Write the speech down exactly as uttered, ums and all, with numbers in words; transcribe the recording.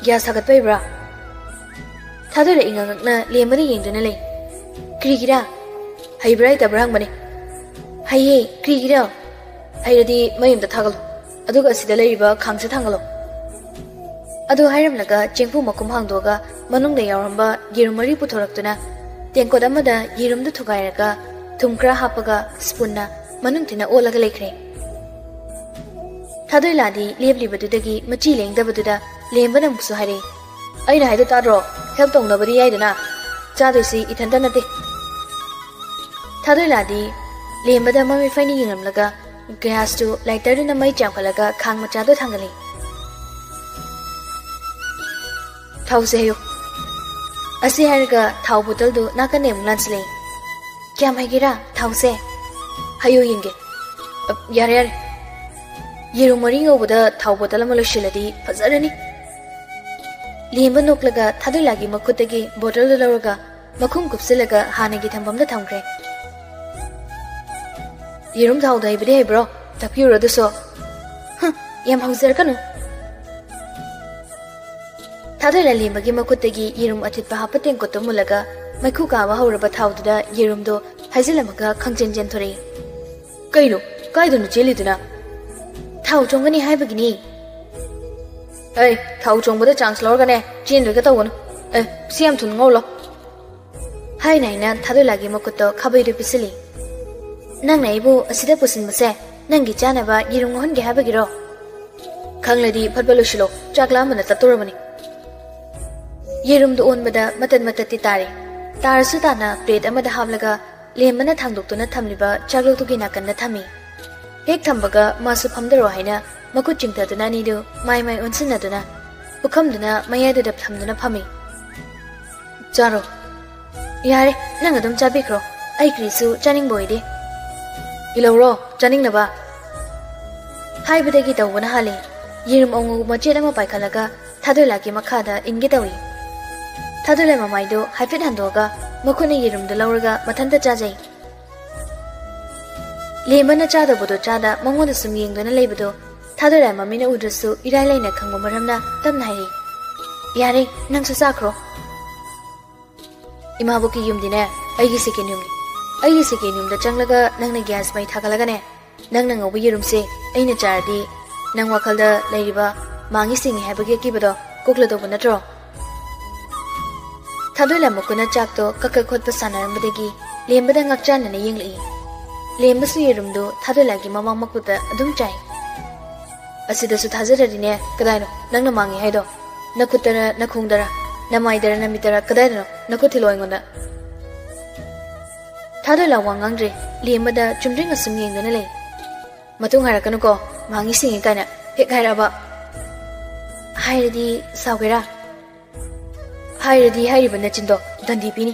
Gas ꯊꯥꯒꯠꯄ ꯍꯩꯕ꯭ꯔꯥ? ꯊꯥꯗꯣꯏꯂ ꯏꯉꯛ ꯉꯛꯅ ꯂꯦꯝꯕꯅ ꯌꯦꯡꯗꯨꯅ ꯂꯩ꯫ ꯀꯔꯤꯒꯤꯔꯥ? ꯍꯩꯕ꯭ꯔꯥ ꯍꯩꯇꯕ꯭ꯔꯥ ꯍꯪꯕꯅꯦ꯫ ꯍꯩꯌꯦ, ꯀꯔꯤꯒꯤꯔꯥ? ꯍꯩꯔꯗꯤ ꯃꯩ ꯑꯝꯇ ꯊꯥꯒꯠꯂꯣ, ꯑꯗꯨꯒ ꯑꯁꯤꯗ ꯂꯩꯔꯤꯕ ꯈꯥꯡꯁꯦ ꯊꯥꯡꯒꯠꯂꯣ꯫ ꯑꯗꯨ ꯍꯥꯏꯔꯝꯂꯒ ꯆꯦꯡꯐꯨ ꯃꯈꯨꯝ ꯍꯥꯡꯗꯣꯛꯑꯒ ꯃꯅꯨꯡꯗ ꯌꯥꯎꯔꯝꯕ ꯌꯦꯔꯨꯝ ꯃꯔꯤ ꯄꯨꯊꯣꯔꯛꯇꯨꯅ ꯇꯦꯡꯀꯣꯠ ꯑꯃꯗ ꯌꯦꯔꯨꯝꯗꯨ ꯊꯨꯒꯥꯏꯔꯒ ꯊꯨꯝ ꯈꯔ ꯍꯥꯞꯄꯒ ꯁ꯭ꯄꯨꯟꯅ ꯃꯅꯨꯡ ꯊꯤꯟꯅ ꯑꯣꯜꯂꯒ ꯂꯩꯈ꯭ꯔꯦ꯫ ꯊꯥꯗꯣꯏꯂꯥꯗꯤ ꯂꯦꯞꯂꯤꯕꯗꯨꯗꯒꯤ ꯃꯆꯤ ꯂꯦꯡꯗꯕꯗꯨꯗ ꯂꯦꯝꯕꯅ ꯑꯃꯨꯛꯁꯨ ꯍꯥꯏꯔꯛꯏ, "ꯑꯩꯅ ꯍꯥꯏꯗꯣ ꯇꯥꯗ꯭ꯔꯣ? ꯍꯦꯜꯞ ꯇꯧꯅꯕꯗꯤ ꯌꯥꯏꯗꯅ꯫ ꯆꯥꯗꯣꯏꯁꯤ ꯏꯊꯟꯇ ꯅꯠꯇꯦ꯫" ꯊꯥꯗꯣꯏꯂꯥꯗꯤ ꯂꯦꯝꯕꯗ ꯃꯃꯤꯠ ꯐꯩꯅ ꯌꯦꯡꯂꯝꯂꯒ ꯒ꯭ꯌꯥꯁꯇꯨ ꯂꯥꯏꯇꯔꯗꯨꯅ ꯃꯩ ꯆꯥꯝꯈꯠꯂꯒ ꯈꯥꯡ ꯃꯆꯥꯗꯣ ꯊꯥꯡꯒꯠꯂꯤ꯫ "ꯊꯥꯎꯁꯦ ꯍꯩꯌꯨ꯫" ꯑꯁꯤ ꯍꯥꯏꯔꯒ ꯊꯥꯎ ꯕꯣꯇꯜꯗꯨ ꯅꯥꯀꯟꯗꯩ ꯑꯃꯨꯛ ꯂꯥꯟꯁꯤꯜꯂꯛꯏ꯫ "ꯀꯌꯥꯝ ꯍꯩꯒꯦꯔꯥ ꯊꯥꯎꯁꯦ?" "ꯍꯩꯌꯨ ꯌꯦꯡꯒꯦ꯫" "ꯑ, ꯌꯥꯔꯦ, ꯌꯥꯔꯦ꯫ ꯌꯦꯔꯨꯝ ꯃꯔꯤ ꯉꯧꯕꯗ ꯊꯥꯎ ꯕꯣꯇꯜ ꯑꯃ ꯂꯣꯏꯁꯤꯜꯂꯗꯤ ꯐꯖꯔꯅꯤ꯫" ꯂꯦꯝꯕ ꯅꯣꯛꯂꯒ ꯊꯥꯗꯣꯏꯂꯥꯒꯤ ꯃꯈꯨꯠꯇꯒꯤ ꯕꯣꯇꯜꯗꯨ ꯂꯧꯔꯒ ꯃꯈꯨꯝ ꯀꯨꯞꯁꯤꯜꯂꯒ ꯍꯥꯟꯅꯒꯤ ꯊꯝꯐꯝꯗ ꯊꯝꯈ꯭ꯔꯦ꯫ "ꯌꯦꯔꯨꯝ ꯊꯥꯎꯗ ꯍꯩꯕꯗꯤ ꯍꯩꯕ꯭ꯔꯣ? ꯇꯥꯛꯄꯤꯌꯨꯔꯣ ꯑꯗꯨꯁꯨ?" "ꯍꯨꯝ, ꯌꯥꯝ ꯍꯧꯖꯔꯛꯀꯅꯨ꯫" ꯊꯥꯗꯣꯏꯂꯥ ꯂꯦꯝꯕꯒꯤ ꯃꯈꯨꯠꯇꯒꯤ ꯌꯦꯔꯨꯝ ꯑꯊꯤꯠꯄ ꯍꯥꯞꯄ ꯇꯦꯡꯀꯣꯠꯇꯨ ꯃꯨꯜꯂꯒ ꯃꯩꯈꯨ ꯀꯥꯕ ꯍꯧꯔꯕ ꯊꯥꯎꯗꯨꯗ ꯌꯦꯔꯨꯝꯗꯣ ꯍꯩꯖꯤꯜꯂꯝꯃꯒ ꯈꯪꯆꯦꯟ ꯆꯦꯟꯊꯣꯔꯛꯏ꯫ "ꯀꯩꯅꯣ? ꯀꯥꯏꯗꯅꯣ ꯆꯦꯜꯂꯤꯗꯨꯅ?" "ꯊꯥꯎ ꯆꯣꯡꯒꯅꯤ ꯍꯥꯏꯕꯒꯤꯅꯤ꯫" "ꯑꯩ, ꯊꯥꯎ ꯆꯣꯡꯕꯗ ꯆꯥꯟꯁ ꯂꯧꯔꯒꯅꯦ ꯆꯦꯟꯗꯣꯏꯒ ꯇꯧꯒꯅꯨ꯫ ꯑꯦ, ꯁꯤ ꯌꯥꯝ ꯊꯨꯅ ꯉꯧꯂꯣ꯫" ꯍꯥꯏꯅ ꯍꯥꯏꯅ ꯊꯥꯗꯣꯏꯂꯥꯒꯤ ꯃꯈꯨꯠꯇꯣ ꯈꯥꯕꯩꯗꯨ ꯄꯤꯁꯤꯜꯂꯤ꯫ "ꯅꯪꯅ ꯑꯩꯕꯨ ꯑꯁꯤꯗ ꯄꯨꯁꯤꯟꯕꯁꯦ ꯅꯪꯒꯤ ꯆꯥꯅꯕ ꯌꯦꯔꯨꯝ ꯉꯧꯍꯟꯒꯦ ꯍꯥꯏꯕꯒꯤꯔꯣ? ꯈꯪꯂꯗꯤ ꯐꯠ ꯐꯠ ꯂꯣꯏꯁꯤꯜꯂꯣ, ꯆꯥꯛ ꯂꯥꯝꯕꯅ ꯇꯠꯇꯣꯔꯕꯅꯤ꯫" ꯌꯦꯔꯨꯝꯗꯨ ꯑꯣꯟꯕꯗ ꯃꯇꯠ ꯃꯇꯠꯇꯤ ꯇꯥꯔꯦ꯫ ꯇꯥꯔꯁꯨ ꯇꯥꯅ ꯄ꯭ꯂꯦꯠ ꯑꯃꯗ ꯍꯥꯞꯂꯒ ꯂꯦꯝꯕꯅ ꯊꯥꯡꯗꯣꯛꯇꯨꯅ ꯊꯝꯂꯤꯕ ꯆꯥꯛꯂꯧꯗꯨꯒꯤ ꯅꯥꯀꯟꯗ ꯊꯝꯃꯤ꯫ ꯍꯦꯛ ꯊꯝꯕꯒ ꯃꯥꯁꯨ ꯐꯝꯗꯔꯣ ꯍꯥꯏꯅ ꯃꯈꯨꯠ ꯆꯤꯡꯊꯗꯨꯅ ꯑꯅꯤꯗꯨ ꯃꯥꯏ ꯃꯥꯏ ꯑꯣꯟꯁꯤꯟꯅꯗꯨꯅ ꯄꯨꯈꯝꯗꯨꯅ ꯃꯌꯥꯏꯗꯨꯗ ꯊꯝꯗꯨꯅ ꯐꯝꯃꯤ꯫ "ꯆꯥꯔꯣ꯫" "ꯌꯥꯔꯦ, ꯅꯪ ꯑꯗꯨꯝ ꯆꯥꯕꯤꯈ꯭ꯔꯣ, ꯑꯩ ꯀꯔꯤꯁꯨ ꯆꯥꯅꯤꯡꯕ ꯑꯣꯏꯗꯦ꯫" "ꯏꯜꯍꯧꯔꯣ, ꯆꯥꯅꯤꯡꯅꯕ꯫" ꯍꯥꯏꯕꯗꯒꯤ ꯇꯧꯕꯅ ꯍꯥꯜꯂꯤ꯫ ꯌꯦꯔꯨꯝ ꯑꯉꯧꯕ ꯃꯆꯦꯠ ꯑꯃ ꯄꯥꯏꯈꯠꯂꯒ ꯊꯥꯗꯣꯏꯂꯥꯒꯤ ꯃꯈꯥꯗ ꯏꯟꯒꯦ ꯇꯧꯏ꯫ ꯊꯥꯗꯣꯏꯂꯥ ꯃꯃꯥꯏꯗꯨ ꯍꯥꯏꯐꯦꯠ ꯍꯟꯗꯣꯛꯑꯒ ꯃꯈꯨꯠꯅ ꯌꯦꯔꯨꯝꯗꯨ ꯂꯧꯔꯒ ꯃꯊꯟꯇ ꯆꯥꯖꯩ꯫ ꯂꯦꯝꯕꯅ ꯆꯥꯗꯧꯕꯗꯨ ꯆꯥꯗ ꯃꯉꯣꯟꯗ ꯁꯨꯝ ꯌꯦꯡꯗꯨꯅ ꯂꯩꯕꯗꯨ ꯊꯥꯗꯣꯏꯂꯥ ꯃꯃꯤꯅ ꯎꯗ꯭ꯔꯁꯨ ꯏꯔꯥꯏ ꯂꯥꯏꯅ ꯈꯪꯕ ꯃꯔꯝꯅ ꯇꯞꯅ ꯍꯥꯏꯔꯤ, ꯌꯥꯔꯦ, ꯅꯪꯁꯨ ꯆꯥꯈ꯭ꯔꯣ꯫ ꯏꯃꯥꯕꯣꯛꯀꯤ ꯌꯨꯝꯗꯤꯅꯦ, ꯑꯩꯒꯤ ꯁꯦꯀꯦꯟ ꯌꯨꯝꯅꯤ꯫ ꯑꯩꯒꯤ ꯁꯦꯀꯦꯟ ꯌꯨꯝꯗ ꯆꯪꯂꯒ ꯅꯪꯅ ꯒ꯭ꯌꯥꯁ ꯃꯩ ꯊꯥꯒꯠꯂꯒꯅꯦ, ꯅꯪꯅ ꯉꯧꯕ ꯌꯦꯔꯨꯝꯁꯦ ꯑꯩꯅ ꯆꯥꯔꯗꯤ, ꯅꯪ ꯋꯥꯈꯜꯗ ꯂꯩꯔꯤꯕ ꯃꯥꯡꯉꯤ ꯁꯤꯡꯉꯤ ꯍꯥꯏꯕꯒꯤ ꯑꯀꯤꯕꯗꯣ ꯀꯣꯛꯂꯗꯧꯕ ꯅꯠꯇ꯭ꯔꯣ? ꯊꯥꯗꯣꯏꯂꯥ ꯃꯈꯨꯠꯅ ꯆꯥꯛꯇꯣ ꯀꯛꯀ ꯈꯣꯠꯄ ꯁꯥꯟꯅꯔꯝꯕꯗꯒꯤ ꯂꯦꯝꯕꯗ ꯉꯥꯛꯆꯥꯟꯅꯅ ꯌꯦꯡꯂꯛꯏ꯫ ꯂꯦꯝꯕꯁꯨ ꯌꯦꯔꯨꯝꯗꯨ ꯊꯥꯗꯣꯏꯂꯥꯒꯤ ꯃꯃꯥꯡ ꯃꯈꯨꯠꯇ ꯑꯗꯨꯝ ꯆꯥꯏ꯫ ꯑꯁꯤꯗꯁꯨ ꯊꯥꯖꯗ꯭ꯔꯗꯤꯅꯦ, ꯀꯗꯥꯏꯅꯣ ꯅꯪꯅ ꯃꯥꯡꯉꯤ ꯍꯥꯏꯗꯣ? ꯅꯈꯨꯠꯇꯔ, ꯅꯈꯣꯡꯗꯔ, ꯅꯃꯥꯏꯗꯔ, ꯅꯃꯤꯠꯇꯔ, ꯀꯗꯥꯏꯗꯅꯣ? ꯅꯈꯨꯠ ꯊꯤꯜꯂꯣ ꯑꯩꯉꯣꯟꯗ꯫ ꯊꯥꯗꯣꯏꯂꯥ ꯋꯥ ꯉꯥꯡꯗ꯭ꯔꯦ, ꯂꯦꯝꯕꯗ ꯆꯨꯝꯗ꯭ꯔꯤꯡ ꯑꯁꯨꯝ ꯌꯦꯡꯗꯨꯅ ꯂꯩ꯫ ꯃꯇꯨꯡ ꯍꯥꯏꯔꯛꯀꯅꯨꯀꯣ, ꯃꯥꯡꯉꯤ ꯁꯤꯡꯉꯤ ꯀꯥꯏꯅ ꯍꯦꯛ ꯍꯥꯏꯔꯛꯑꯕ꯫ ꯍꯥꯏꯔꯗꯤ ꯁꯥꯎꯒꯦꯔꯥ? ꯍꯥꯏꯔꯗꯤ ꯍꯥꯏꯔꯤꯕ ꯅꯆꯤꯟꯗꯣ ꯗꯟꯗꯤ ꯄꯤꯅꯤ꯫